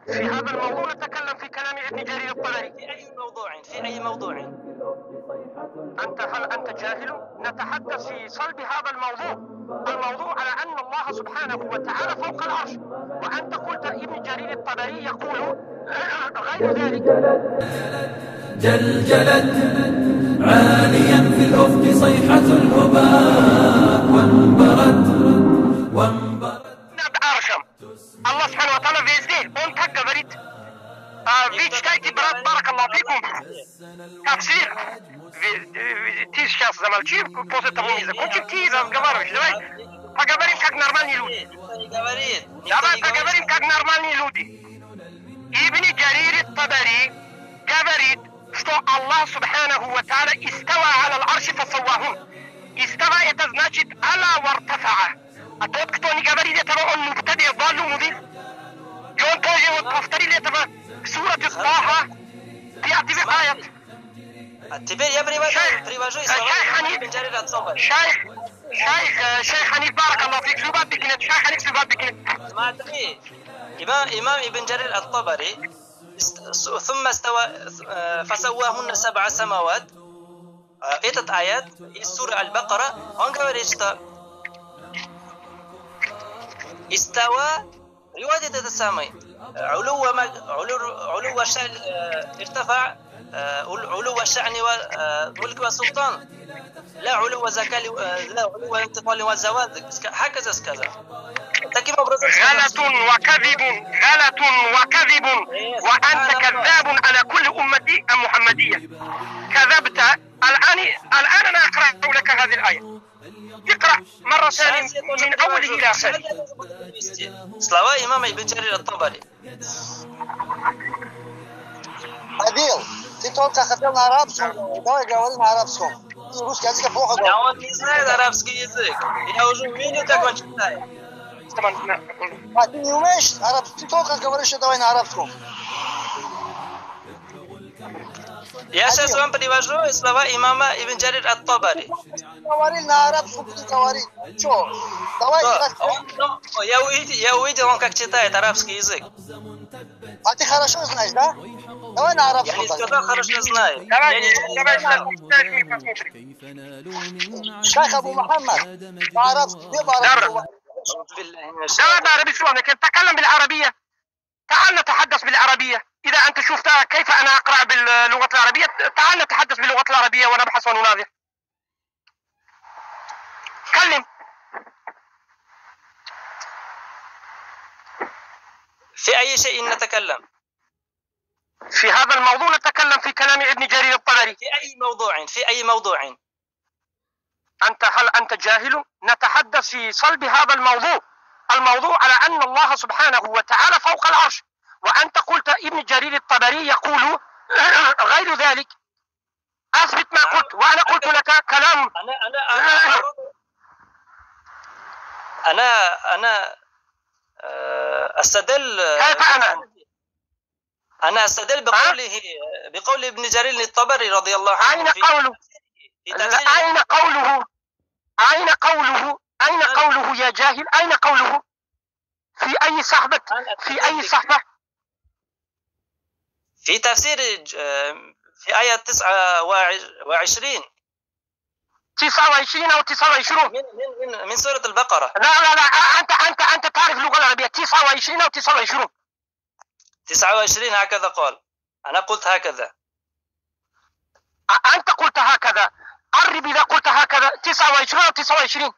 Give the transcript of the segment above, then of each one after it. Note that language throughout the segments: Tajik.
في هذا الموضوع نتكلم في كلام ابن جرير الطبري. في أي موضوع؟ في أي موضوع؟ أنت هل أنت جاهل؟ نتحدث في صلب هذا الموضوع، الموضوع على أن الله سبحانه وتعالى فوق العرش، وأنت قلت ابن جرير الطبري يقول غير ذلك. جلجلت عاليا في الأفق صيحة الهباء وانبرت وانبرت. الله سبحانه وتعالى везде, он так говорит. Вы читайте, брат, بارك الله فيكم. Тафсир. Ты сейчас замолчи, после того не закончим, ты разговариваешь. Давай поговорим как нормальные люди. Давай поговорим как нормальные люди. Ибн Джарир ат-Табари говорит, что Аллах سبحانه وتعالى استوى على العرش فسواهن. استوى это значит علا وارتفع. А тот, кто не говорит этого, он مبتدع ضال مضل. И он тоже вот повторил этого в сурате Таха, 5 аят. Теперь я привожу слова Ибн Джарир ат-Табари. Шейх Ханиф, بارك الله فيك, Шейх Ханиф, Смотри, имам Ибн Джарир ат-Табари, ثم استوى فسواهن سبع سماوات. Этот аят из суры Аль-Бакара, он говорит, что استوى, приводит это самый علو علو شأن، ارتفع علو الشأن وملك والسلطان، لا علو زكاة، لا علو انتقال والزوال، هكذا كذا. Таким образом, غلط وكذب، غلط وكذب، وأنت كذاب على كل أمتي المحمدية. كذبت الآن. الآن أنا أقرأ لك هذه الآية. اقرأ مرة ثانية من أوله إلى آخره. Слова имама Ибн Джарир ат-Табари. Адил, ты только хотел на арабском, давай говори на арабском. Ты русский язык плохо говоришь. Да он не знает арабский язык. Я уже увидел, как он читает. А ты не умеешь арабский? Ты только говоришь, что давай на арабском. Я сейчас вам привожу слова имама Ибн Джарир ат-Табари. Говорил на арабском, ты говори. Че? Давай. Да, он, я увидел, он как читает арабский язык. А ты хорошо знаешь, да? Давай на арабском. Я не сказал, хорошо знаю. Давай, я не давай, посмотрим. Шейх Абу Мухаммад, по-арабски, где по-арабски? давай بعربي شو تكلم بالعربية. تعال نتحدث بالعربية. إذا أنت شفت كيف أنا أقرأ باللغة العربية، تعال نتحدث باللغة العربية ونبحث ونناظر. كلم. في أي شيء نتكلم؟ في هذا الموضوع نتكلم في كلام ابن جرير الطبري. في أي موضوع؟ في أي موضوع؟ أنت هل أنت جاهل؟ نتحدث في صلب هذا الموضوع، الموضوع على أن الله سبحانه وتعالى فوق العرش، وأنت قلت ابن جرير الطبري يقول غير ذلك. أثبت ما قلت، وأنا قلت لك كلام. أنا أستدل. كيف أنا؟ أنا أستدل بقوله، بقول ابن جرير الطبري رضي الله عنه. أين قوله؟ أين قوله؟ أين قوله؟ أين قوله يا جاهل؟ أين قوله؟ في أي صحبة؟ في أي صحبة؟ في تفسير في آية 29. 29 أو 29 من سورة البقرة. لا لا لا، أنت تعرف اللغة العربية. 29 أو 29؟ 29 هكذا قال. أنا قلت هكذا. أنت قلت هكذا. قرب إذا قلت هكذا. 29 أو 29؟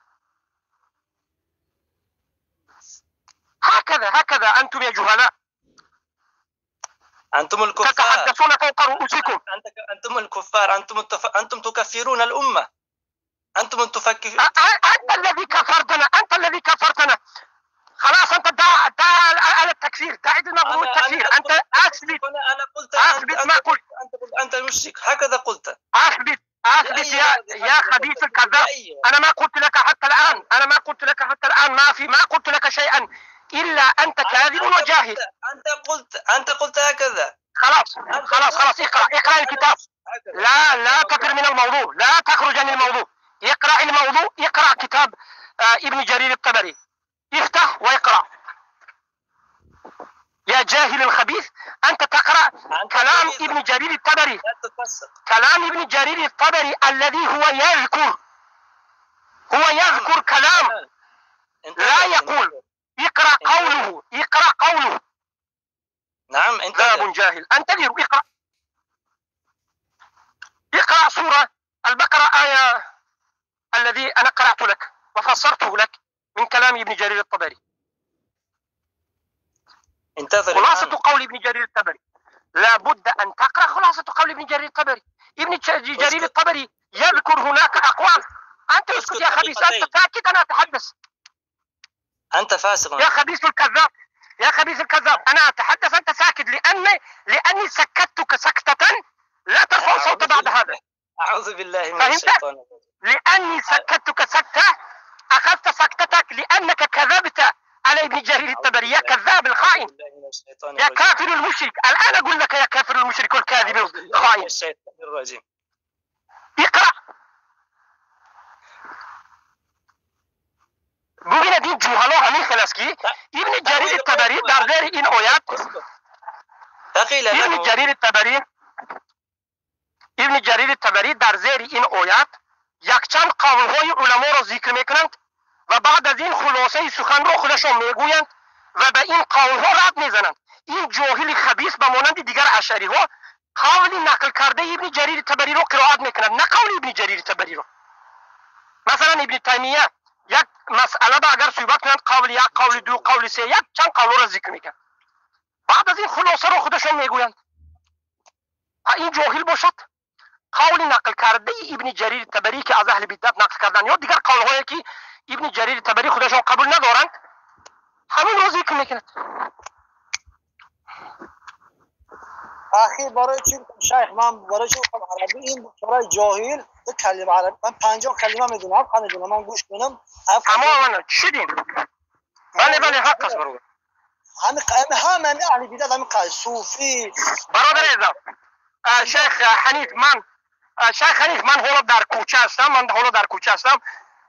هكذا هكذا. أنتم يا جهلاء، أنتم الكفار تتحدثون فوق رؤوسكم. أنتم الكفار، أنتم تكفرون الأمة، أنتم تفكرون. أنت الذي كفرتنا، أنت الذي كفرتنا. خلاص، أنت دع على التكفير، دع الموضوع التكفير. أنت أثبت. أنا قلت، أثبت ما قلت. أنت المشرك، هكذا قلت. أثبت، أثبت يا خبيث الكذاب. أنا ما قلت لك حتى الآن، أنا ما قلت لك حتى الآن، ما في، ما قلت لك شيئا إلا أنت كاذب وجاهل. أنت قلت هكذا. خلاص خلاص خلاص، اقرأ، اقرأ الكتاب. لا لا تخرج من الموضوع، لا تخرج عن الموضوع. اقرأ الموضوع، اقرأ كتاب ابن جرير الطبري. افتح واقرأ. يا جاهل الخبيث، أنت تقرأ كلام ابن جرير الطبري، كلام ابن جرير الطبري الذي هو يذكر، هو يذكر كلام، لا يقول. اقرأ قوله، اقرأ قوله. نعم انت ذاب جاهل، انتظر، اقرأ، اقرأ سورة البقرة آية الذي أنا قرأت لك وفسرته لك من كلام ابن جرير الطبري. انتظر. خلاصة قول ابن جرير الطبري، لابد أن تقرأ خلاصة قول ابن جرير الطبري. ابن جرير الطبري يذكر هناك أقوال. أنت اسكت يا خبيث، أنت ساكت، أنا أتحدث. أنت فاسق يا خبيث الكذاب، يا خبيث الكذاب، أنا أتحدث أنت ساكت، لأني سكتتك سكتة لا ترفع صوت بعد هذا. أعوذ بالله من الشيطان الرجيم. لأني سكتتك سكتة، أخذت سكتتك لأنك كذبت على ابن جرير الطبري، يا كذاب الخائن، يا كافر المشرك. الآن أقول لك يا كافر المشرك الكاذب الخائن. اقرأ. ببینید این جوهلا همین خلاص کی ابن جریر الطبری در زیر این آیات، ابن جریر الطبری، ابن جریر الطبری در زیر این آیات یکچند قولهای علما را ذکر میکنند و بعد از این خلاصه سخن را خودشان میگویند و به این قولها رد میزنند. این جاهل خبیث به مانند دیگر اشعری ها قول نقل کرده ابن جریر الطبری را قرائت میکنند، نه قول ابن جریر الطبری را. مثلا ابن تیمیه یک مسئله با اگر صحبت کنند قول یک، قول دو، قول سه، یک چند قول را ذکر میکنند، بعد از این خلاصه را خودشان میگویند. این جاهل باشد قول نقل کرده ابن جریر طبری که از اهل بدعت نقل کردن یا دیگر قولهایی که ابن جریر طبری خودشان قبول ندارند، همین را ذکر میکند. اخی برای چی شیخ، من برای چی عربی این برای جاهل دو کلمه عربی، من 50 کلمه میدونم، 7 میدونم، من گوش کنم. اما من چی دیم؟ بله بله حق است برادر. همین همه اهل بدعت، همین قال صوفی. برادر عزیزم شیخ حنیف، من شیخ حنیف، من حالا در کوچه هستم، من حالا در کوچه هستم.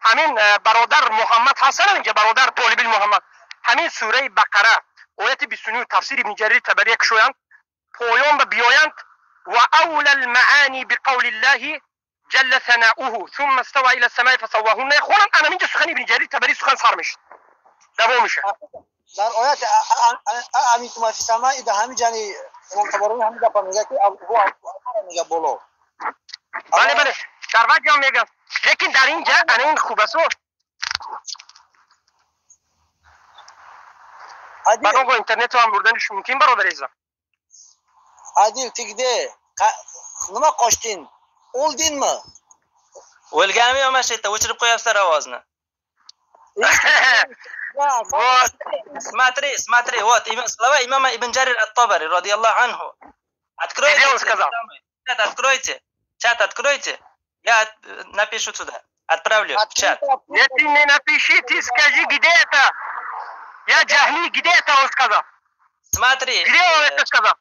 همین برادر محمد حسن اینجا، برادر طالب محمد، همین سوره بقره آیت 29 تفسیر ابن جریر طبری کشویند پایان به بیایند و اولى المعانی بقول الله جل ثناؤه ثم استوى الى السماء فسواهن يخونن. انا اینجا سخن ابن جریر طبری سخن سر میشه، دوام میشه در آیات امین ما فی السماء. ده همین جانی امام طبرانی همین گپ میگه که هو میگه بالا. بله بله در وجه میگه، لیکن در اینجا انا این خوب است. بعد با اینترنت هم بردنش ممکن برادر عزیزم. Adil ты где? Nima qochding? O'ldingmi? O'lganmi yo mana shu yerda o'chirib qo'yapsizlar ovozni? Смотри, смотри, вот слова имама Ибн Джарир ат-Табари радиаллаху анху. Откройте, чат откройте, чат откройте. Я напишу сюда, отправлю в чат. Нет, ты не напиши, ты скажи, где это? Я джахли, где это он сказал? Смотри. Где он это сказал?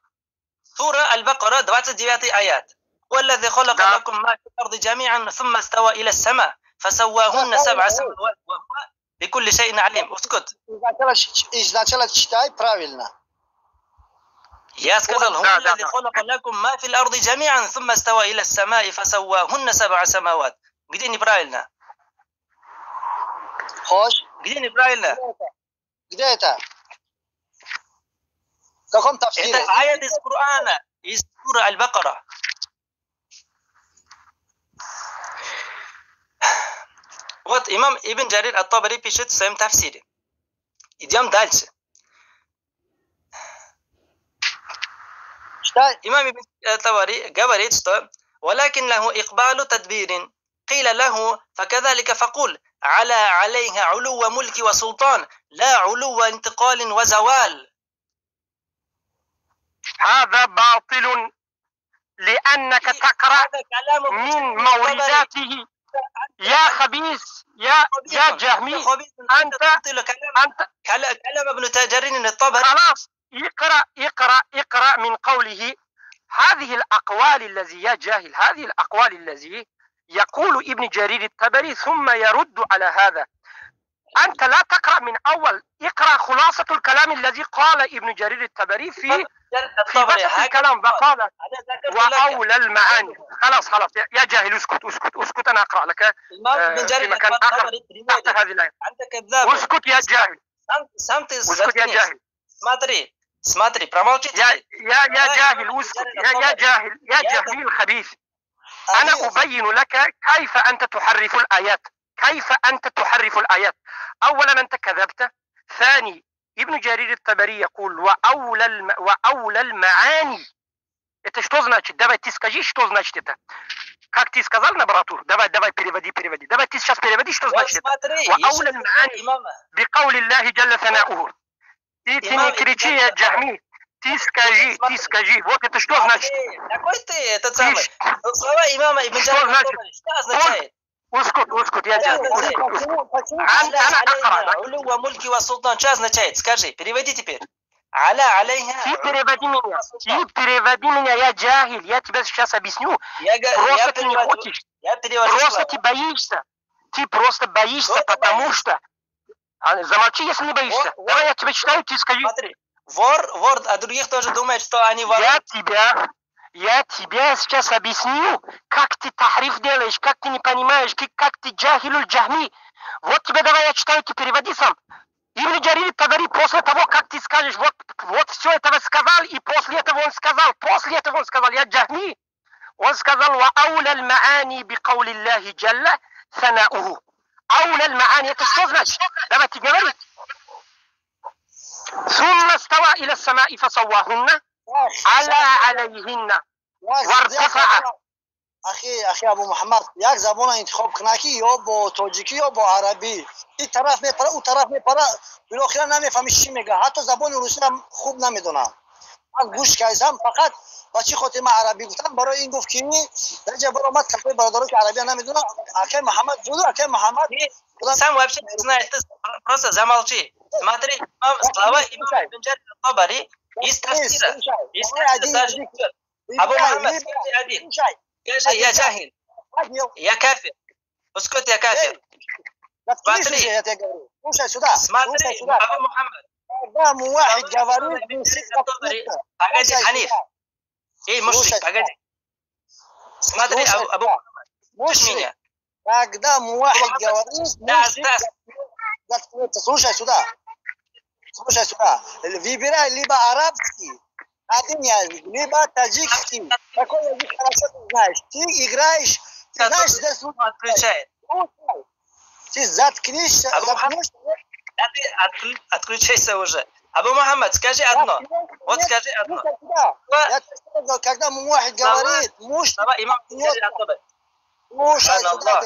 Сура Аль-Бакара, 29 аят. والذي خلق لكم ما في الأرض جميعا ثم استوى إلى السماء فسواهن سبع سماوات وهو بكل شيء عليم. اسكت. Изначально читай правильно. Я сказал, هو الذي خلق لكم ما في الأرض جميعا ثم استوى إلى السماء فسواهن سبع سماوات. Где неправильно? Хош. Где неправильно? Где это? В каком тафсире? Это аят из Корана, из сура Аль-Бакара. Вот имам Ибн Джарир ат-Табари пишет в своем тафсире. Идем дальше. Имам Ибн Табари говорит, что ولكن له إقبال تدبير قيل له فكذلك فقل على عليها علو ملك وسلطان لا علو انتقال وزوال. هذا باطل لأنك تقرأ من مورداته يا خبيث، يا جهمي. أنت كلام ابن جرير الطبري. خلاص اقرأ اقرأ اقرأ من قوله هذه الأقوال الذي يا جاهل، هذه الأقوال الذي يقول ابن جرير الطبري ثم يرد على هذا. أنت لا تقرأ من أول، اقرأ خلاصة الكلام الذي قال ابن جرير الطبري في وسط الكلام، فقال وأولى المعاني. خلاص خلاص يا جاهل، اسكت اسكت اسكت، أنا أقرأ لك في مكان آخر تحت هذه الآية. اسكت يا جاهل، اسكت يا جاهل. Смотри, смотри, промолчи. يا جاهل، اسكت يا جاهل، يا جهمي الخبيث. أنا أبين لك كيف أنت تحرف الآيات، كيف أنت تحرف الآيات. أولا أنت كذبت، ثاني ابن جرير الطبري يقول وأولى المعاني. Это что значит? Давай ты скажи, что значит это. Как ты сказал на брату? Давай, давай, переводи, переводи. Давай ты сейчас переводи, что значит это. وأولى المعاني بقول الله جل ثناؤه. Ты не кричи, я джахми. Ты скажи, ты скажи. Вот это что значит? Какой ты этот самый? Слова имама Ибн Джарир что означает? Ускут, ускут, я делаю. Улюва мульки ва султан, что означает? Скажи, переводи теперь. Аля алейха. Ты переводи меня. Ты переводи меня, я джахиль. Я тебе сейчас объясню. Просто ты не хочешь. Просто ты боишься. Ты просто боишься, потому что... Замолчи, если не боишься. Давай я тебе читаю, ты скажи. Смотри, вор, вор, а других тоже думают, что они воры. Я тебе сейчас объясню, как ты тахриф делаешь, как ты не понимаешь, как ты джахилюль джахми. Вот тебе давай я читаю, ты переводи сам. Ибн Джарир Табари после того, как ты скажешь, вот, вот все этого сказал, и после этого он сказал, после этого он сказал, я джахми. Он сказал, ва ауля аль-маани би каули Аллахи джалла санауху. Ауля аль-маани, это что значит? Давайте говорить. ثم استوى إلى السماء فسواهن على عليهن وارتفع. اخی ابو محمد، یک زبان انتخاب کنه که یا با تاجیکی یا با عربی. این طرف میپره او طرف میپره، بالاخره نمیفهمی چی میگه. حتی زبان روسی هم خوب نمیدونه. من گوش کردم فقط با چی خاطر من عربی گفتم، برای این گفت که در جا برآمد کلمه برادران که عربی نمیدونه. اکی محمد زود، اکی محمد сам вообще не знает, ты просто замолчи. Смотри, слова имама Ибн Джарир ат-Табари из тафсира. Из тафсира. Абу Мухаммад, скажи один. Скажи, я джахиль. Я кафир. Ускут, я кафир. Смотри. Я тебе говорю. Слушай сюда. Смотри, Абу Мухаммад. Когда муахид говорит, погоди, Ханиф. Эй, мужик, погоди. Смотри, Абу Мухаммад. Слушай меня. Когда муахид говорит, слушай сюда. Слушай сюда. Выбирай либо арабский, один язык, либо таджикский. Какой язык хорошо ты знаешь? Ты играешь, ты знаешь, здесь отключает. Ты заткнешься. Да ты отключайся уже. Абу Мухаммад, скажи одно. Вот скажи одно. Я тебе сказал, когда муахид говорит, муж... Слушай сюда.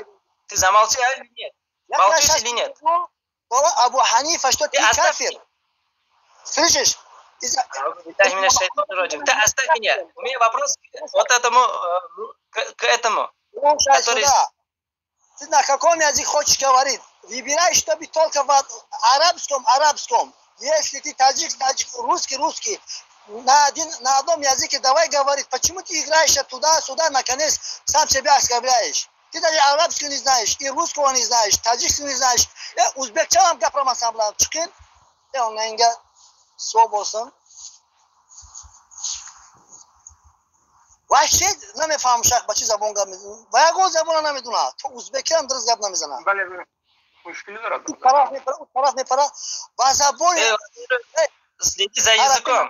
Ты замолчи, а или нет? Молчишь или нет? Абу Ханифа, что ты кафир. Слышишь? Ты оставь меня. У меня вопрос вот этому, к этому. Слушай сюда. Ты на каком языке хочешь говорить? Выбирай, чтобы только в арабском, арабском. Если ты таджик, таджик, русский, русский. На одном языке давай говорить. Почему ты играешь туда-сюда, наконец сам себя оскорбляешь? Ты даже арабский не знаешь, и русского не знаешь, таджикский не знаешь. Узбекча gapiramasam bilan chiqin. Onlaynga suv bo'lsin. Вообще намефаҳмам шах ба чӣ забон гап мезанад. Ба ягон забона намедонад. То узбеки ҳам дуруст гап намезанад. Бале, мушкили дорад. У тараф мепара, у тараф мепара. Ба забони... Следи за языком.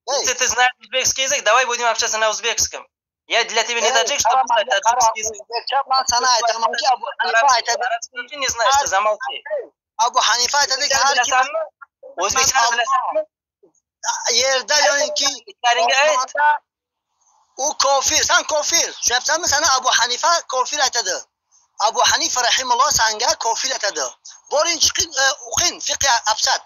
Если ты знаешь узбекский язык, давай будем общаться на узбекском. Я для тебя не таджик, чтобы знать таджикский язык. Арабский не знаешь, ты замолчи. Абу Ханифа aytadiki, har kim o'zbekchani bilasanmi? Yerda yoinki u kofir, san kofir. Tushunyapsanmi? Sani Abu Hanifa kofir aytadi. Abu Hanifa rahimulloh sanga kofir aytadi. Boring chiqing, o'qing fiqh afsad.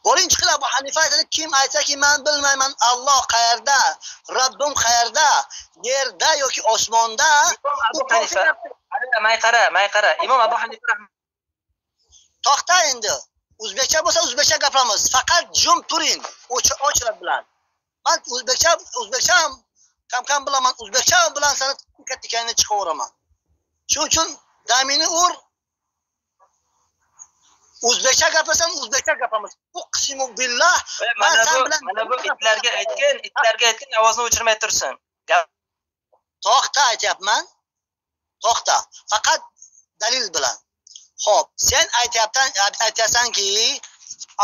Boring chiqing, Abu Hanifa aytadi, kim aytsaki men bilmayman Alloh qayerda, Rabbim qayerda, yerda yoki osmonda. Abu Hanifa may qara, may qara. Imom Abu Hanifa to'xta endi. O'zbekcha bo'lsa o'zbekcha gapiramiz. Faqat jim turing, o'chirib bilan. Men o'zbekcha ham kam-kam bilaman, o'zbekcha bilan seni katta chiqaveraman. Shuning uchun Zamini ur o'zbekcha gapirsan, o'zbekcha gapamiz. Uqsimu billah. Mana bu itlarga aytgin, itlarga aytgin, ovozni o'chirmay tursin. To'xta aytyapman. To'xta. Faqat dalil bilan. Xo'p, sen aytyapsan, aytasanki,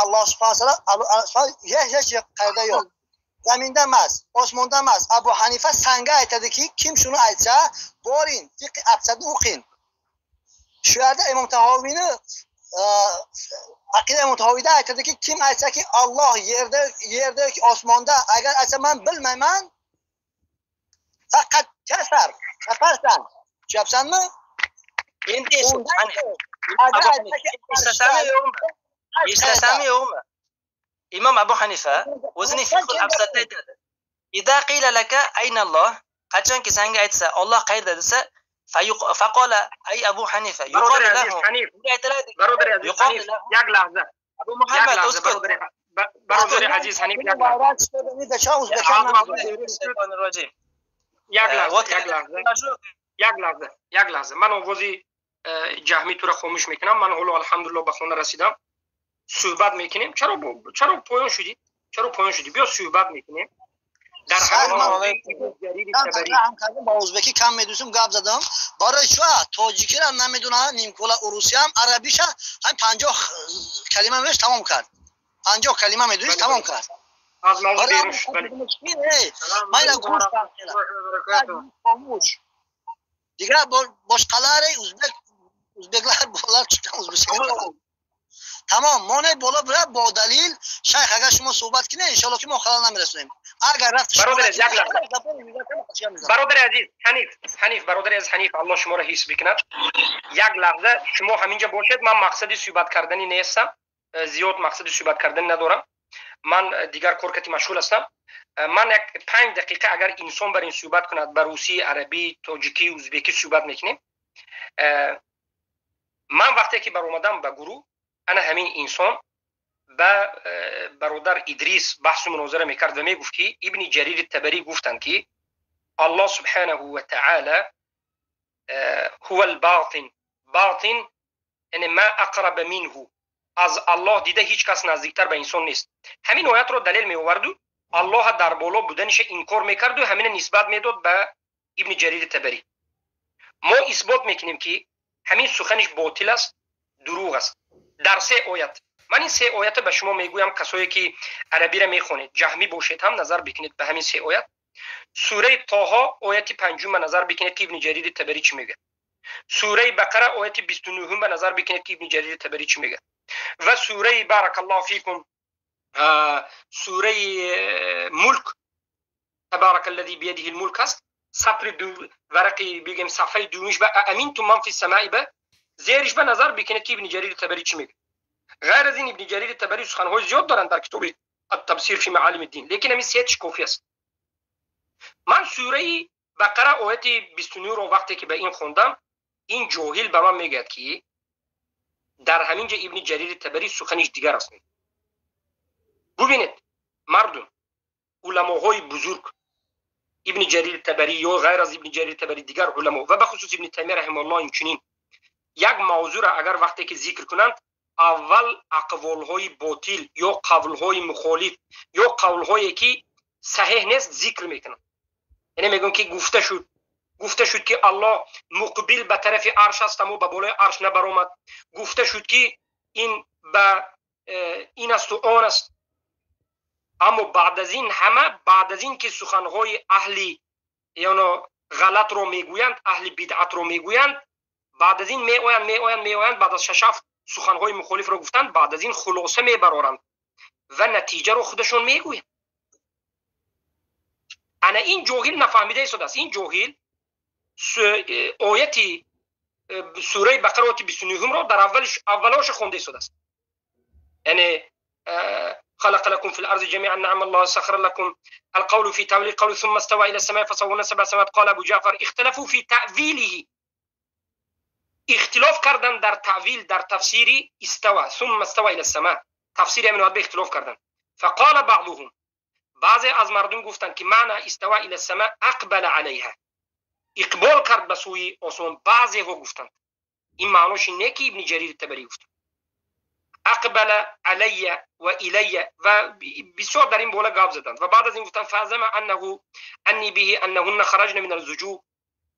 Alloh subhanahu va taolo hech qayerda yo'q. Zaminda emas, osmonda emas. Abu Hanifa sanga aytadiki, kim shuni aytsa, boring, fiqh absadni o'qing. Shu yerda Imom Tahoviyni aqida Imom Tahoviyda aytadiki, kim aytsaki Alloh yerda yoki osmonda, agar aytsa men bilmayman, faqat kafar, kafarsan. Tushunyapsanmi? Endi eshit, eshitasanmi yo'qmi? Eshitasanmi yo'qmi? Imom Abu Hanifa o'zining fiqh absadda aytadi. Ida qila laka ayna Alloh, qachonki senga aytsa Alloh qayerda desa, faqola ay Abu Hanifa, yuqoli lahu. Barodar aziz Hanif, як lahza. Abu Muhammad uskut. Barodar aziz Hanif, як lahza. Як lahza, як lahza. Як lahza, як lahza. Ман овози ҷаҳмӣ тура хомӯш мекунам. Ман ҳоло алҳамдулиллоҳ ба хона расидам. Суҳбат мекунем. Чаро поён шудӣ? Чаро поён шудӣ? Биё суҳбат мекунем. Дар ҳамон ба ӯзбекӣ кам медусум гап задам. Барои чӣ тоҷикиро намедонам, нимкула урусиям, арабиша ҳам 50 калима медонист, тамом кард. 50 калима медонист, тамом кард. Аз мавзӯъ берун шуд. Ман гӯш хомӯш. Дигар boshqalari o'zbeklar bolalar chiqqan o'zbekcha. Tamom, mana bola bilan bo dalil shayx agar shuma suhbat qilin, inshaalloh ki mo xalal namirasonем. Agar raft Barodar як лаҳза. Бародари азиз Ҳаниф, Ҳаниф, бародари азиз Ҳаниф, Аллоҳ шуморо ҳифз бикунад. Як лаҳза шумо ҳаминҷа бошед, ман мақсади суҳбат кардани нестам, зиёд мақсади суҳбат кардани надорам. Ман дигар кор кати машғул ҳастам. Ман як 5 дақиқа агар инсон бар ин суҳбат кунад, ба русӣ, арабӣ, тоҷикӣ, ӯзбекӣ суҳбат мекунем. Ман вақте ки баромадам ба гурӯҳ, ана ҳамин инсон ба бародар Идрис баҳсу мунозара мекард ва мегуфт ки Ибни Ҷарири Табарӣ гуфтанд ки Аллоҳ субҳанаҳу ва таъала ҳува алботин, ботин яъне ма ақраба минҳу, аз Аллоҳ дида ҳеҷ кас наздиктар ба инсон нест. Ҳамин оятро далел меоварду, Аллоҳ дар боло буданиша инкор мекарду, ҳамина нисбат медод ба Ибни Ҷарири Табарӣ. Мо исбот мекунем ки ҳамин суханиш ботил аст, дурӯғ аст. Дар се оят. Ман ин се оята ба шумо мегӯям, касое ки арабиро мехонед, ҷаҳмӣ бошед ҳам назар бикунед ба ҳамин се оят. Сураи Тоҳо ояти 5 ба назар бикунед ки Ибни Ҷарири Табарӣ чӣ мегӯяд. Сураи Бақара ояти 29 ба назар бикунед ки Ибни Ҷарири Табарӣ чӣ мегӯяд. Ва сураи баракаллоҳу фикум, сураи Мулк, табаракаллази биядиҳил мулк аст, сатри ду варақи бигем сафҳаи дуюмиш ба аминтум ман фи самаи ба зериш ба назар бикунед ки Ибни Ҷарири Табарӣ чӣ мегӯяд. Ғайр аз ин Ибни Ҷарири Табарӣ суханҳои зиёд доранд дар китоби ат-Табсир фи маалими дин, лекин ҳамин сетиш кофӣ аст. Ман сураи Бақара ояти 29-ро вақте ки ба ин хондам, ин ҷоҳил ба ман мегӯяд ки дар ҳамин ҷо Ибни Ҷарири Табарӣ суханиш дигар аст. Бубинед, мардум, уламоҳои бузург, Ибни Ҷарири Табарӣ ё ғайр аз Ибни Ҷарири Табарӣ дигар уламо ва бахусус Ибни Таймия раҳимаҳуллоҳ инчунин як мавзӯъро агар вақте ки зикр кунанд, аввал ақволҳои ботил ё қавлҳои мухолиф ё қавлҳое ки саҳеҳ нест зикр мекунанд. Яъне мегӯянд ки гуфта шуд ки Аллоҳ муқбил ба тарафи арш аст, аммо ба болои арш набаромад. Гуфта шуд ки ин ба ин асту он аст. Аммо баъд аз ин ҳама, баъд аз ин ки суханҳои аҳли яъне ғалатро мегӯянд, аҳли бидъатро мегӯянд, баъд аз ин меоянд, меоянд, меоянд, баъд аз 6-7 суханҳои мухолифро гуфтанд, баъд аз ин хулоса мебароранд ва натиҷаро худашон мегӯянд. Ана ин ҷоҳил нафаҳмида истодааст. Ин ҷоҳил ояти сураи Бақара ояти 29-ро дар аввалоша хонда истодааст. Яъне خلق لكم في الأرض جميعا نعم الله سخر لكم القول في تأويل قول ثم استوى إلى السماء فسواهن سبع سماوات قال أبو جعفر اختلفوا في تأويله، اختلاف کردن در تأویل، در تفسیر استوى ثم استوى إلى السماء، تفسیر همین به اختلاف کردن. فقال بعضهم، بعضی از مردم گفتند که معنی استوى إلى السماء اقبل عليها، اقبال کرد به سوی آسمان. بعضی ها گفتند Ин маънош не ки Ибни Ҷарири Табарӣ гуфт. Ақбала алайя ва илайя ва бисёр дар ин бола гап заданд ва баъд аз ин гуфтанд фазама аннаҳу анни биҳи аннаҳунна хараҷна мин алзуҷу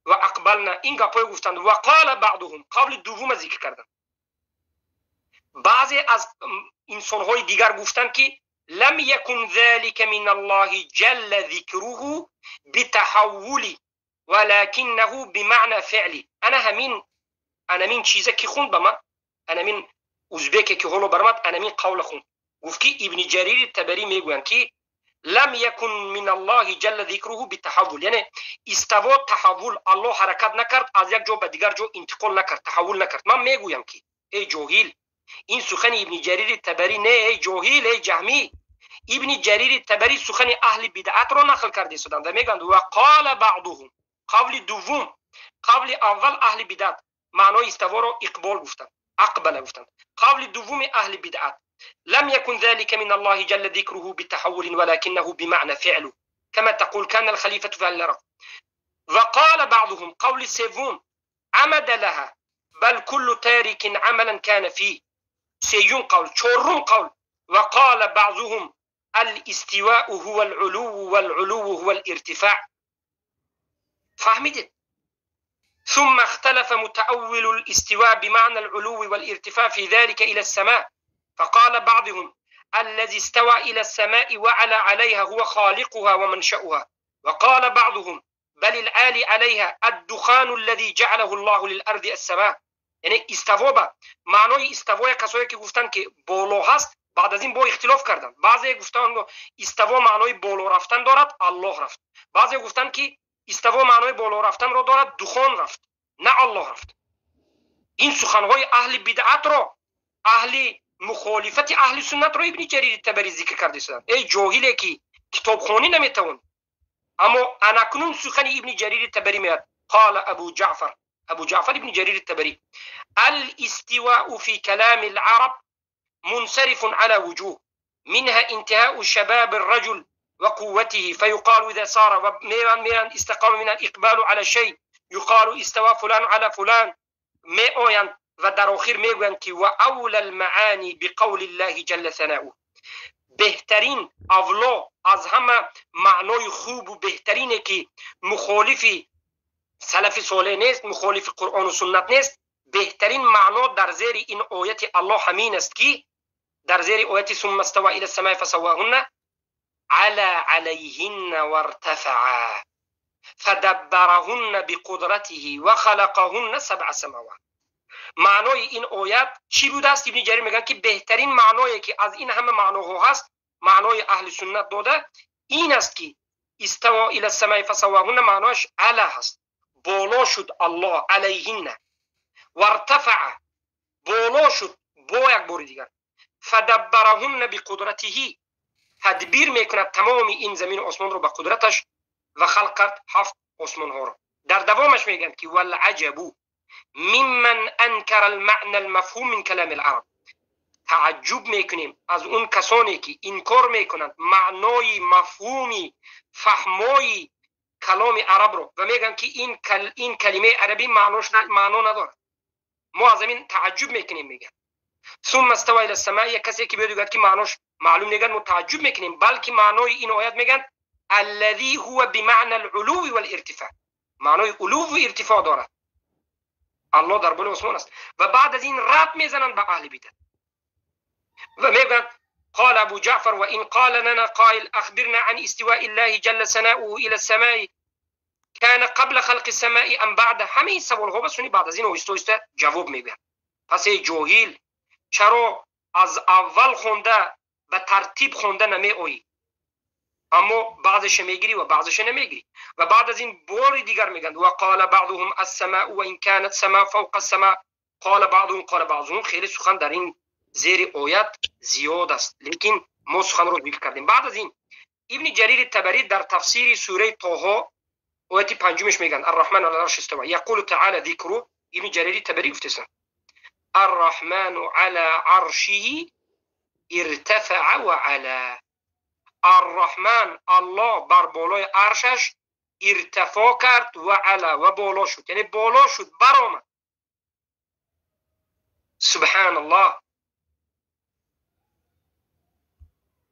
ва ақбална. Ин гапҳое гуфтанд. Ва қала баъдуҳум, қавли дуввума зикр карданд. Баъзе аз инсонҳои дигар гуфтанд ки лам якун залика мин Аллоҳи ҷалла зикруҳу битаҳаввули валакиннаҳу бимаъна фиъли. Ана ҳамин, анамин чизе ки хунд ба ман, анамин узбеке ки ҳоло баромад, анамин қавла хунд. Гуфт ки Ибни Ҷарири Табарӣ мегӯянд ки лам якун мин Аллоҳи ҷалла зикруҳу битаҳаввул, яъне иставо таҳаввул, Аллоҳ ҳаракат накард, аз як ҷо ба дигар ҷо интиқол накард, таҳаввул накард. Ман мегӯям ки эй ҷоҳил, ин сухани Ибни Ҷарири Табарӣ не, эй ҷоҳил, эй ҷаҳмӣ. Ибни Ҷарири Табарӣ сухани аҳли бидъатро нақл карда истоданд ва мегӯянд ва қола баъдуҳум. Қавли дуввум, қавли аввал аҳли бидъат маънои иставоро иқбол гуфтанд, ақбала гуфтанд. Қавли дуввуми аҳли бидъат لم يكن ذلك من الله جل ذكره بتحول ولكنه بمعنى فعله كما تقول كان الخليفة فعل. وقال بعضهم قول سيفون عمد لها بل كل تارك عملا كان فيه. سيون قول، چورم قول. وقال بعضهم الاستواء هو العلو والعلو هو الارتفاع. فهمت؟ ثم اختلف متأول الاستواء بمعنى العلو والارتفاع في ذلك إلى السماء، فقال بعضهم الذي استوى إلى السماء وعلى عليها هو خالقها ومنشأها، وقال بعضهم بل العالي عليها الدخان الذي جعله الله للأرض السماء. یعنی استوا با معنای استوای کسایی که گفتن که بالا هست، بعد از این با اختلاف کردن. بعضی گفتن استوا معنای بالا رفتن دارد، الله رفت. بعضی گفتن که استوا معنای بالا رفتن را دارد، دخان رفت، نه الله رفت. این سخنهای اهل بدعت را، اهل مخالفت اهل سنت را ابن جریر تبری ذکر کرده است. ای جاهلی که کتابخوانی نمیتوان. اما انکنون سخن ابن جریر تبری میاد. قال ابو جعفر، ابو جعفر ابن جرير التبري: الاستواء في كلام العرب منصرف على وجوه، منها انتهاء شباب الرجل وقوته، فيقال إذا صار ميران استقام من الإقبال على شيء، يقال استوى فلان على فلان. مئويا و در آخر میگویند که و اول المعانی بقول الله جل ثناؤه. بهترین اولا از همه معنای خوب و بهترینه که مخالف سلف صالح نیست، مخالف قرآن و سنت نیست، بهترین معنا در زیر این آیت الله همین است که در زیر آیت ثم استوى الى السماء فسواهن علی علیهن وارتفع فدبرهن بقدرته وخلقهن سبع سماوات. معنای این آیت چی بوده است؟ ابن جریر میگن که بهترین معنایی که از این همه معناها هست، معنای اهل سنت داده این است که استوى الى السماء فسواهن معناش علی هست، بالا شد الله، علیهن وارتفع بالا شد با یک بار دیگر، فدبرهن بقدرته تدبیر میکند تمام این زمین و آسمان رو به قدرتش و خلق کرد هفت آسمان ها رو. در دوامش میگن که والعجب ممن انکر المعنى المفهوم من کلام العرب. تعجب میکنیم از اون کسانی که انکار میکنند معنای مفهومی فهمای کلام عرب رو و میگن که این کلمه عربی معناش معنا نداره. ما از این تعجب میکنیم. میگن ثم استوى الى السماء، یک کسی که بیاد که معناش معلوم نگن ما تعجب میکنیم، بلکه معنای این آیت میگن الذي هو بمعنى العلو والارتفاع، معنای علو و ارتفاع دارد. الله در بالای آسمان است. و بعد از این رد میزنن به اهل بیت و میگن قال ابو جعفر وان قال لنا قائل اخبرنا عن استواء الله جل ثناؤه الى السماء كان قبل خلق السماء ام بعد. همه این سوال ها بسونی بعد از این آهسته جواب میگن. پس ای جاهل چرا از اول خونده به ترتیب خونده نمی آیی، اما بعضش میگیری و بعضش نمیگیری. و بعد از این بار دیگر میگن و قال بعضهم السماء و ان كانت سماء فوق السماء قال بعضهم قال بعضهم. خیلی سخن در این زیر آیت زیاد است، لیکن ما سخن رو ذکر کردیم. بعد از این ابن جریر تبری در تفسیر سوره طه آیت پنجمش میگن الرحمن علی العرش استوى، یقول تعالی ذکر. ابن جریر تبری گفته الرحمن علی عرشه ارتفع و علا. الرحمن الله بر بالای عرشش ارتفاع کرد و علا و بالا شد، یعنی بالا شد برآمد. Субҳаналлоҳ.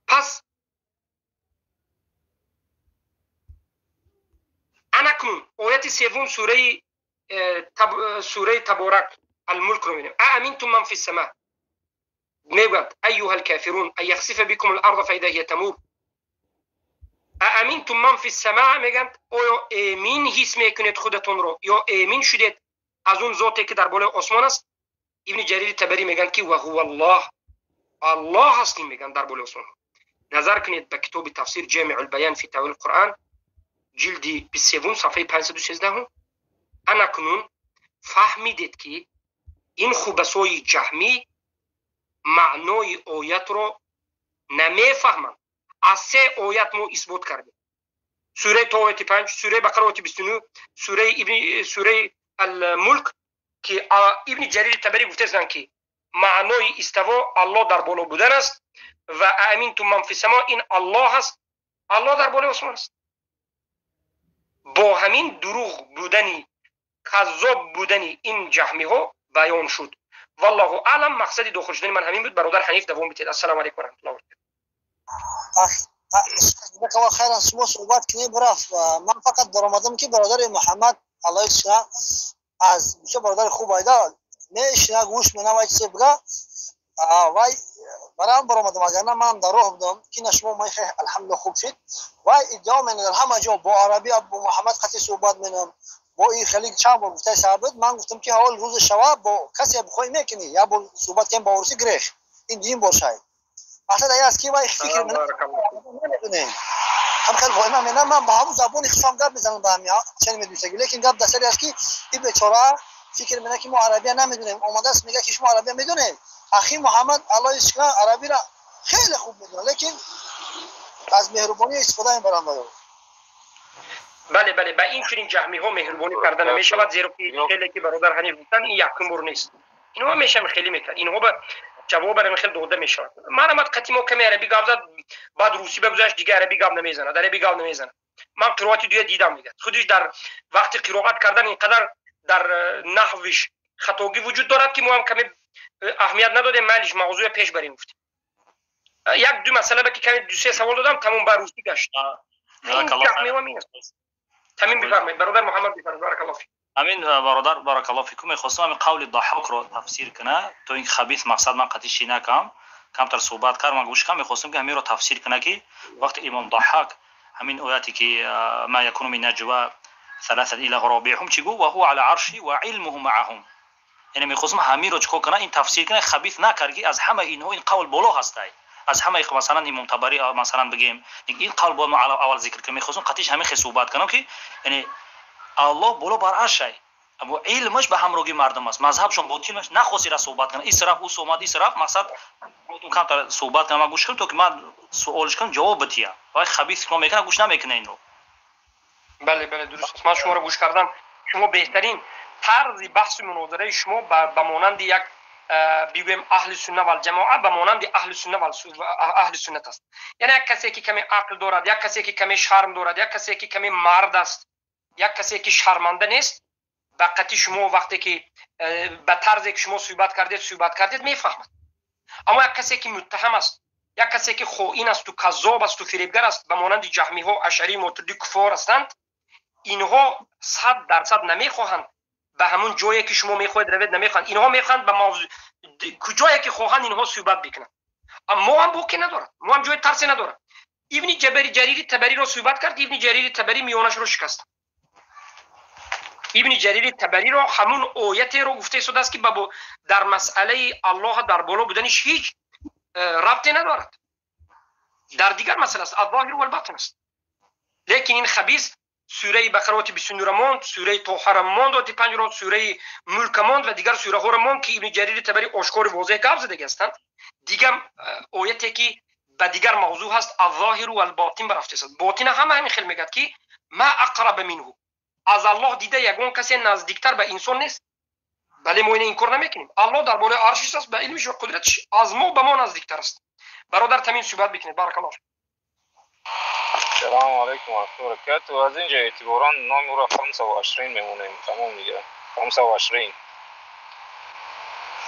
Пас анакнун ояти севум сураи Таборак Алмулкро мебинем. Ааминтум ман фи ссама, мегӯяд: айюҳа алкофирун ан яхсифа бикум аларда фаиза ҳия тамур. Ааминтум ман фи ссама, мегӯянд, оё эмин ҳис мекунед худатонро ё эмин шудед аз он зоте ки дар болои осмон аст? Ибни Ҷарири Табарӣ мегӯянд ки ваҳува Аллоҳ, Аллоҳ ҳастим, мегӯянд, дар болои осмон. Назар кунед ба китоби тафсир Ҷамиъул Баян фи таъвил Қуръан, ҷилди 23, сафҳаи 513. Анакнун фаҳмидед, ки ин хубасои ҷаҳмӣ маънои оятро намефаҳманд. Аз се оят мо исбот кардем: сураи То ояти 5, сураи Бақара ояти 29, сураи Алмулк, ки Ибни Ҷарири Табарӣ гуфтаанд, ки маънои иставо Аллоҳ дар боло будан аст ва ааминтум ман фи само ин Аллоҳ аст, Аллоҳ дар болои осмон аст. Бо ҳамин дурӯғ будани, каззоб будани ин ҷаҳмиҳо баён шуд. Валлоҳу аълам. Мақсади дохил шудани ман ҳамин буд. Бародар Ҳаниф, давом бидиҳед. Ассалому алайкум ва раҳматуллоҳи ва баракатуҳ. Хайран, шумо суҳбат кунед, рафт. Ман фақат баромадам, ки бародари Муҳаммад, Аллоҳ шуна, аз бисёр бародари хуб айда мешина, гӯш мена, вай чизе бига, вай барам баромадам. Агар на, ман дар роҳ будам, ки на шумо май. Алҳамдулилла, хуб шуд. Вай иддао менадор, ҳама ҷо бо арабӣ бо Муҳаммад қатъи суҳбат менам, бо ин хеле чанд бор гуфтаи сабит. Ман гуфтам, ки ҳол рӯзи шава бо касе бихоҳӣ мекунӣ, як бор суҳбат кунем бо урусӣ, грех ин дин бошай. Мақсад ай аст, ки вай фикр намедонем, ҳам хел воҳима менам. Ман ба ҳамун забони хушам гап мезанам, ба ҳами чен медонистагӣ, лекин гап дар сари аст, ки ин бечора фикр менад, ки мо арабия намедонем. Омадааст, мегӯяд, ки шумо арабия медонед. Ахи Муҳаммад, Аллоҳи шукра, арабиро хеле хуб медонад, лекин аз меҳрубонӣ истифода мебаранд. Бале, ба ин чунин ҷаҳмиҳо меҳрубонӣ карда намешавад, зеро ки хеле ки бародар Ҳаниф гуфтанд, ин якум бор нест, инҳо ҳамеша хеле мекард, инҳо ба ҷавоб хел дода мешавад. Манамад қати мо каме арабӣ гап зад, баъд русӣ багузашт, дига арабӣ гап намезанад, арабӣ гап намезанад. Ман қироати дуя дидам, мегӯяд, худиш дар вақти қироат кардан ин қадар дар наҳвиш хатогӣ вуҷуд дорад, ки мо ҳам каме аҳамият надодем, майлиш, мавзӯя пеш барем, гуфтем. Як ду масъала ба ки каме ду-се савол додам, тамом, ба русӣ гашт. Тамим, бифармоед, бародар Муҳаммад, бифармоед, баракаллоҳ фик. Амин, бародар, баракаллоҳ фикум. Мехостам ҳамин қавли Даҳокро тафсир куна, то ин хабис мақсад ман қатъи ши накам, камтар суҳбат кард, ман гӯш кам. Мехостам, ки ҳаминро тафсир куна, ки вақте имом Даҳак ҳамин ояте, ки ма якуну мин наҷва саласат илла робиҳум, чӣ гуфт? Ва ҳува ала арши ва илмуҳу маъаҳум. Яъне мехостам ҳаминро чикор куна, ин тафсир куна. Хабис накард, ки аз ҳама инҳо ин қавл боло ҳастай, аз ҳама, масалан, имом Табарӣ, масалан, бигем, ин қавл бояд мо аввал зикр кунем. Мехостам қатъиш ҳамин хел суҳбат кунам, ки яъне Аллоҳ боло бар аршай, аммо илмаш ба ҳамроҳи мардум аст, мазҳабшон ботилаш нахостира суҳбат кунад. Исраф ӯ омад, исраф мақсад камтар суҳбат кунам, ман гӯш кунам, то ки ман суолш кунам, ҷавоб бития. Вай хабис мо мекунад, гӯш намекунад инро. Бале, дуруст аст. Ман шуморо гӯш кардам. Шумо беҳтарин тарзи баҳсу мунозираи шумо ба монанди як, бигӯем, аҳли сунна валҷамоа, ба монанди аҳли сунна, аҳли суннат аст. Яъне як касе ки каме ақл дорад, як касе ки каме шарм дорад, як касе ки каме мард аст, як касе ки шарманда нест, ба қатъи шумо вақте ки ба тарзе ки шумо суҳбат кардед, мефаҳмад. Аммо як касе ки муттаҳам аст, як касе ки хоин асту каззоб асту фиребгар аст, ба монанди ҷаҳмиҳо, ашарӣ, мотурдӣ, куфор ҳастанд, инҳо 100% намехоҳанд ба ҳамун ҷое ки шумо мехоҳед равед, намехоҳанд. Инҳо мехоҳанд ба мавзӯ куҷое ки хоҳанд инҳо суҳбат бикунанд. Мо ҳам боке надорад, мо ҳам ҷои тарсе надорад. Ибни Ҷабари Ҷарири Табариро суҳбат кард, Ибни Ҷарири Табарӣ миёнашро шикаст. Ибни Ҷарири Табариро ҳамун оятеро гуфта истодааст, ки дар масъалаи Аллоҳ дар боло буданиш ҳеҷ рабте надорад, дар дигар масъала аст, алзоҳиру валботин аст. Лекин ин хабис сураи Бақара ояти 29-ро монд, сураи Тоҳара монд, ояти 5-ро, сураи Мулка монд ва дигар сураҳоро монд, ки Ибни Ҷарири Табарӣ ошкори возеҳ гап задаги ҳастанд. Дигар ояте ки ба дигар мавзӯъ ҳаст, алзоҳиру валботин барафтааст. Ботина ҳама ҳамин хел мегӯяд, ки ма ақраба минҳу, аз Аллоҳ дида ягон касе наздиктар ба инсон нест. Бале, мо ина инкор намекунем, Аллоҳ дар болои аршиш аст, ба илмиш ва қудратиш аз мо ба мо наздиктар аст. Бародар Тамим, суҳбат бикунед, баракаллоҳ. Салому алайкум ва раҳматуллоҳи ва баракатуҳ. Аз инҷо эътиборан номи ӯро 25 мемонем, тамом, дига 25.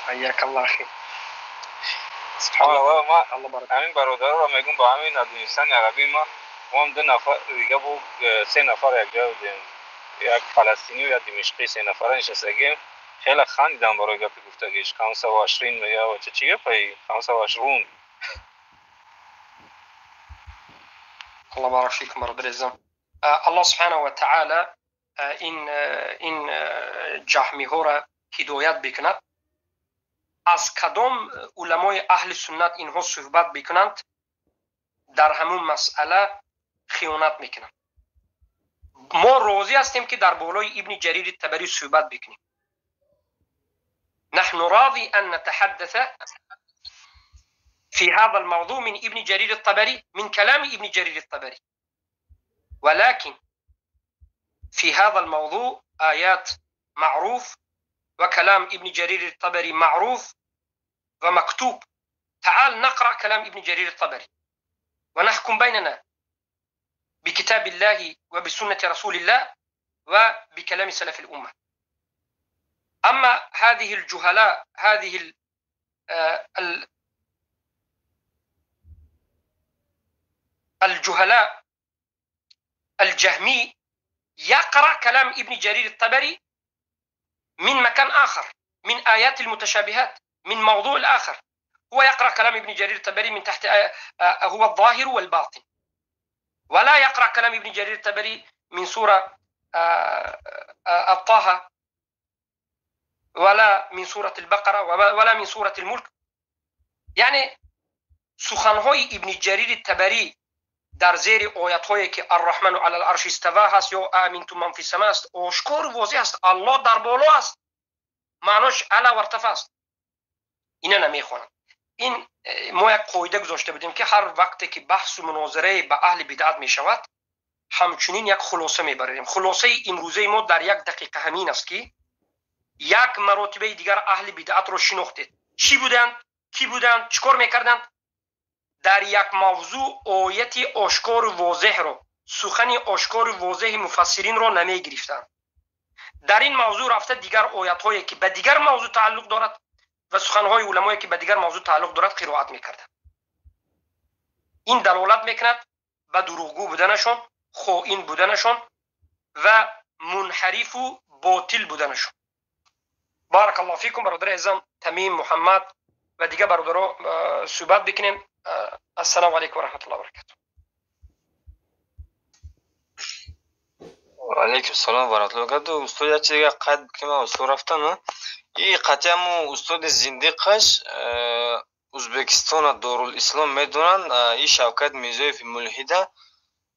Ҳайяк Аллоҳ ахи. Субҳаналлоҳ, ма ҳамин бародарро мегӯм, ба ҳамин надонистани арабӣ ма моам ду нафар дига бу се нафар якҷоя будем, як фаластинию як димишқӣ, се нафара нишастагем, хеле хандидам барои гапи гуфтагиш. Хамса ва ашрин мега, ча чӣ гапаи хамса ва ашрун? Аллоҳ барак фикум, бародари азизам. Аллоҳ субҳанаҳу ва таъала ин ҷаҳмиҳоро ҳидоят бикунад. Аз кадом уламои аҳли суннат инҳо суҳбат бикунанд, дар ҳамун масъала хиёнат мекунанд. Мо розӣ ҳастем, ки дар болои Ибни Ҷарири Табарӣ суҳбат бикунем. نحن راضي أن نتحدث في هذا الموضوع من ابن جرير الطبري، من كلام ابن جرير الطبري، ولكن في هذا الموضوع آيات معروف وكلام ابن جرير الطبري معروف ومكتوب. تعال نقرأ كلام ابن جرير الطبري ونحكم بيننا بكتاب الله وبسنة رسول الله وبكلام سلف الأمة. أما هذه الجهلاء، هذه الجهلاء الجهمي يقرأ كلام ابن جرير الطبري من مكان آخر، من آيات المتشابهات، من موضوع الآخر. هو يقرأ كلام ابن جرير الطبري من تحت هو الظاهر والباطن، ولا يقرأ كلام ابن جرير الطبري من سورة الطه، ولا من سورة البقرة، ولا من سورة الملك. یعنی سخنهای ابن جریر طبری در زیر آیت‌هایی که الرحمن علی العرش استوا هست یا امنتم من فی السماء است، آشکار و واضح است. الله در بالا است، معناش علی و ارتفع است. اینا نمیخوانند. این ما یک قاعده گذاشته بودیم که هر وقتی که بحث و مناظره به اهل بدعت می شود، همچنین یک خلاصه میبریم. خلاصه امروزه ما در یک دقیقه همین است که یک مرتبه دیگر اهل بدعت رو شناختید. چی بودند؟ کی بودند؟ چیکار میکردند؟ در یک موضوع آیت آشکار و واضح رو، سخن آشکار و واضح مفسرین رو نمی گرفتند. در این موضوع رفته دیگر آیت هایی که به دیگر موضوع تعلق دارد و سخنهای علمایی که به دیگر موضوع تعلق دارد قرائت میکردند. این دلالت میکند به دروغگو بودنشون، خائن بودنشون و منحرف و باطل بودنشون. بارک الله فیکم برادر عزیزم تمیم محمد و دیگه برادرها صحبت بکنیم. السلام علیکم و رحمت الله و برکاته. و علیکم السلام و رحمت الله و برکاته. استاد یک چیز دیگه قید بکنیم، استاد رفتن این قطعه مو استاد زندیقش ازبکستان دارالاسلام میدونن، این شوکت میرزایف ملحده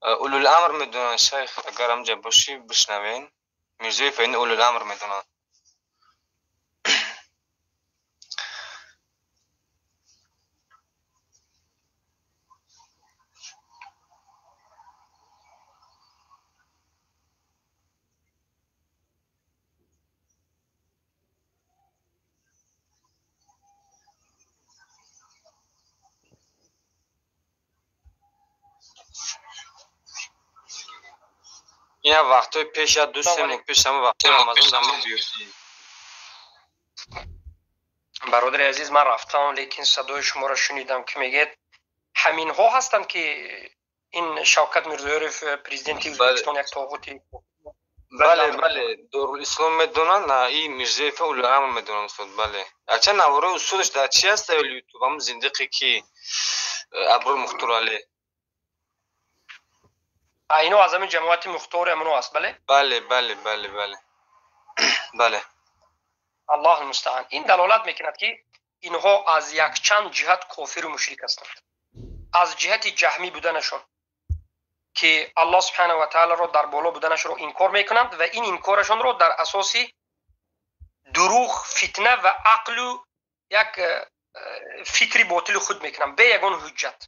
اولوالامر میدونن. شیخ اگر همجا باشی بشنوین، میرزایف این اولوالامر میدونن. Ина вақтҳои пеш, я ду се моҳ пеш, ҳама вақтҳои Рамазон дамо биёфтӣ. Бародари азиз, ман рафтам, лекин садои шуморо шунидам, ки мегӯед ҳаминҳо ҳастанд, ки ин Шавкат Мирзиёев, президенти Ӯзбекистон, як тоғути. Бале, бале, Дорулислом медонанд, и Мирзиёев улуламр медонанд, устод, бале. Ача наворои устодаш дар чи аст ютуб, ҳамун зиндиқе ки Аброр Мухторалӣ. Ино аз ҳамин ҷамоати мухтори амно аст, бале? Бале, бале, бале, бале. Бале. Аллоҳ мустаъан. Ин далолат мекунад, ки инҳо аз якчанд ҷиҳат кофиру мушрик ҳастанд. Аз ҷиҳати ҷаҳмӣ буданашон, ки Аллоҳ субҳанаҳу ва таоларо дар боло буданашро инкор мекунанд ва ин инкорашонро дар асоси дурӯғ, фитна ва ақлу як фикри ботили худ мекунанд, бе ягон ҳуҷҷат.